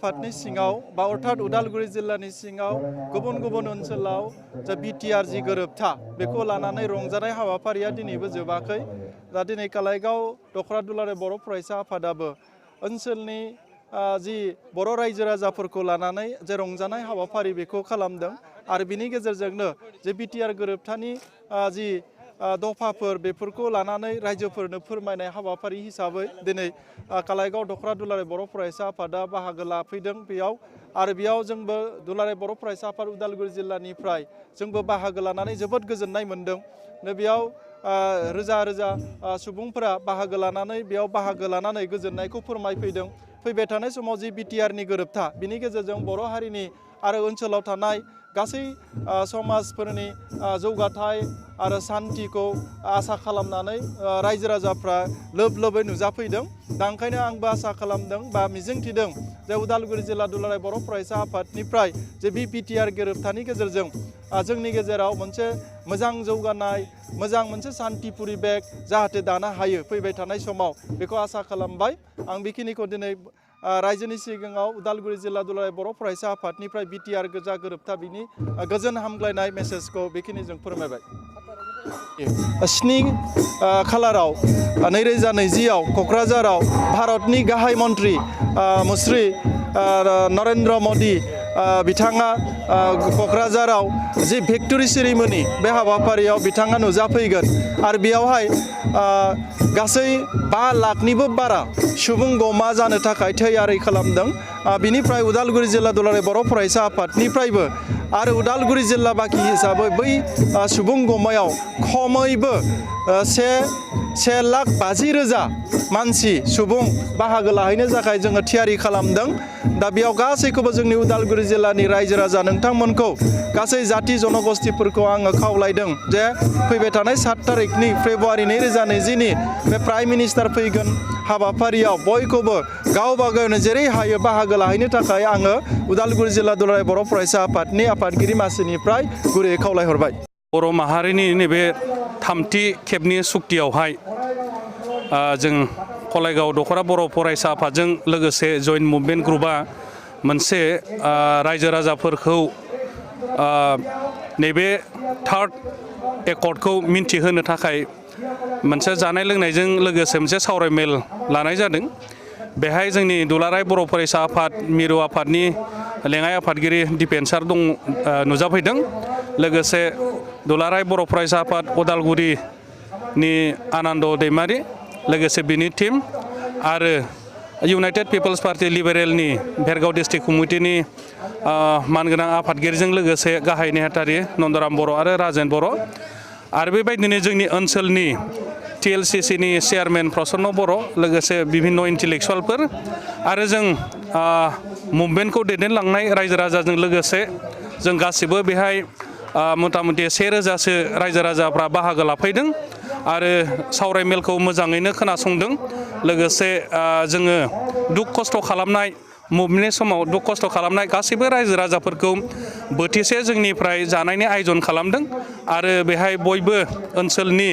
आफादनि सिङाव बा अर्थात उदालगुरि जिल्लानि सिङाव गुबुन गुबुन ओनसोलाव जा बिटिआर जि गोरोबथा बेखौ लानानै रंजानाय हाबाफारिया दिनैबो जोबाखै। दा दिनै कालाइगाव दख'रा दुलाराय बर' फरायसा आफादाबो ओनसोलनि जि बर' रायजो राजाफोरखौ लानानै जे रंजानाय हाबाफारि बेखौ खालामदों आरो बिनि गेजेरजोंनो जे बिटिआर गोरोबथानि जि दफाफोर बेफोरखौ लानानै रायजोफोरनो फोरमायनाय हाबाफारि हिसाबै दिनै कालाइगाव दख'रा दुलाराय बर' फरायसा आफादा बाहागो लाफैदों बेयाव आरो बेयाव जोंबो दुलाराय बर' फरायसा आफाद उदालगुरि जिल्लानिफ्राय जोंबो बाहागो लानानै जोबोद गोजोननाय मोन्दों। बेयाव रोजा रोजा सुबुंफोरा बाहागो लानानै गोजोननायखौ फोरमायफैदों। फैबाय थानाय समाव जि बिटिआरनि गोरोबथा बिनि गेजेरजों बर' हारिनि आरो ओनसोलाव थानाय गासै समाजफोरनि जौगाथाय आरो सान्थिखौ आसा खालामनानै रायजो राजाफ्रा लोब लोबै नुजाफैदों। दा ओंखायनो आंबो आसा खालामदों बा मिजिंथिदों जे उदालगुरि जिल्ला दुलाराय बर' फरायसा आफादनिफ्राय जे बिटिआर गोरोबथानि गेजेरजों जोंनि गेजेराव मोनसे मोजां जौगानाय मोजां मोनसे सान्थि परिबेक जाहाथे दानो हायो फैबाय थानाय समाव बेखौ आसा खालामबाय। आं बेखिनिखौ दिनै रायजोनि सिगाङाव उदालगुरि जिल्ला दुलाराय बर' फरायसा आफादनिफ्राय बिटिआर गोजा गोरोबथा बिनि गोजोन हामग्लायनाय मेसेजखौ बेखिनिजों फोरमायबाय। 7 खालाराव 2020आव क'क्राझाराव भारतनि गाहाय मन्त्रि मुश्री नरेन्द्र मोदी बिथाङा क'क्राझाराव जि भिक्ट'रि सेरेमनि बे हाबाफारियाव बिथाङा नुजाफैगोन आरो बेयावहाय गासै 5 लाखनिबो बारा सुबुं गमा जानो थाखाय थैयारि खालामदों। बिनिफ्राय उदालगुरि जिल्ला दुलाराय बर' फरायसा आफादनिफ्रायबो आरो उदालगुरि जिल्ला बाखि हिसाबै बै सुबुं गमायाव खमैबो 1,50,000 मानसि सुबुं बाहागो लाहैनो थाखाय जोङो थियारि खालामदों। दा बेयाव गासैखौबो जोंनि उदालगुरि जिल्लानि रायजो राजा नोंथांमोनखौ गासै जाति जनगोष्ठीफोरखौ आङो खावलायदों जे फैबाय थानाय 7 तारिखनि फेब्रुवारि 2020नि बे प्राइम मिनिस्टार फैगोन हाबाफारियाव बयखौबो गावबा गावनो जेरै हायो बाहागो लाहैनो थाखाय आङो उदालगुरि जिल्ला दुलाराय बर' फरायसा आफादनि आफादगिरि मासिनिफ्राय गुरैयै खावलायहरबाय। बर' माहारिनि नैबे 3थि खेबनि सुक्तियावहाय जों कलाइगाव दख'रा बर' फरायसा आफादजों लोगोसे जइन्ट मुभमेन्ट ग्रुपआ मोनसे रायजो राजाफोरखौ नैबे 3rd एकर्डखौ मिन्थिहोनो थाखाय मोनसे जानाय लोंनायजों लोगोसे मोनसे सावरायमेल लानाय जादों। बेहाय जोंनि दुलाराय बर' फरायसा आफाद मिरु आफादनि लेङाइ आफादगिरि दिपेन सार नुजाफैदों। लोगोसे दुलाराय बर' फरायसा आफाद उदालगुरिनि आनन्द दैमारि लोगोसे बिनि टीम आरो इउनाइटेड पिपल्स पार्टी लिबारेलनि भेरगाव डिस्ट्रिक्ट कमिटिनि मानगोनां आफादगिरिजों लोगोसे गाहाय नेहाथारि नन्दराम बर' आरो राजेन बर' आरो बेबायदिनो जोंनि ओनसोलनि TLCCनि चेयारमेन प्रसन्न बर' लोगोसे बिभिन्न इन्टेलेक्सुवेलफोर आरो जों मुभमेन्टखौ दैदेनलांनाय रायजो राजाजों लोगोसे जों गासिबो बेहाय मथा मथि 1000सो रायजो राजाफ्रा बाहागो लाफैदों आरो सावरायमेलखौ मोजाङैनो खोनासंदों। लोगोसे जोङो दुख खस्थ' खालामनाय मुभमेन्टनि समाव दुख खस्थ' खालामनाय गासैबो रायजो राजाफोरखौ बोथिसे जोंनिफ्राय जानायनि आयोजन खालामदों आरो बेहाय बयबो ओनसोलनि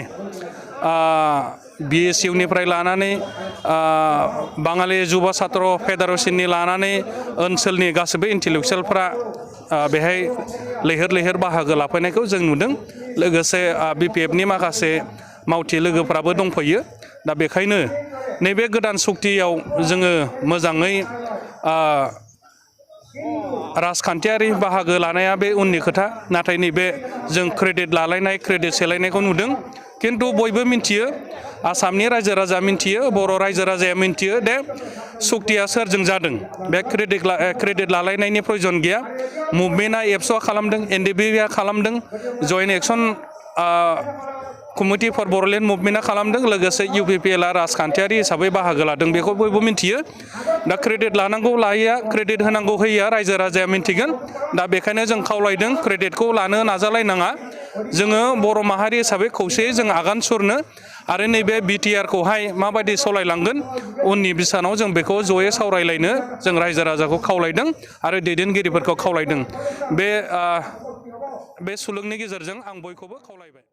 BSUनिफ्राय लानानै बाङालि जुवा छात्र फेडारेसननि लानानै ओनसोलनि गासैबो इन्टेलेक्सुवेलफ्रा बेहाय लैहोर लैहोर बाहागो लाफैनायखौ जों नुदों। लोगोसे BPFनि माखासे मावथि लोगोफ्राबो दंफैयो। दा बेखायनो नैबे गोदान सुक्तियाव जोङो मोजाङै राजखान्थियारि बाहागो लानाया बे उननि खोथा, नाथाय नैबे जों क्रेडिट लालायनाय क्रेडिट सेलायनायखौ नुदों। खिन्थु बयबो मिन्थियो, आसामनि रायजो राजा मिन्थियो, बर' रायजो राजाया मिन्थियो दे सुक्तिया सोरजों जादों। बे क्रेडिट लालायनायनि प्रयजन गैया। मुभमेन्टआ एबसुआ खालामदों, NDBA खालामदों, joint action committee for Bodoland मुभमेन्टआ खालामदों, लोगोसे UPPLआ राजखान्थियारि हिसाबै बाहागो लादों बेखौ बयबो मिन्थियो। दा क्रेडिट लानांगौ लायैया, क्रेडिट होनांगौ होयैया रायजो राजाया मिन्थिगोन। दा बेखायनो जों खावलायदों क्रेडिटखौ लानो नाजालायनाङा। जोङो बर' माहारि हिसाबै खौसेयै जों आगान सुरनो आरो नैबे बिटिआरखौहाय माबायदि सालायलांगोन उननि बिसानाव जों बेखौ जयै सावरायलायनो जों रायजो राजाखौ खावलायदों आरो दैदेनगिरिफोरखौ खावलायदों। बे सुलुंनि गेजेरजों आं बयखौबो खावलायबाय।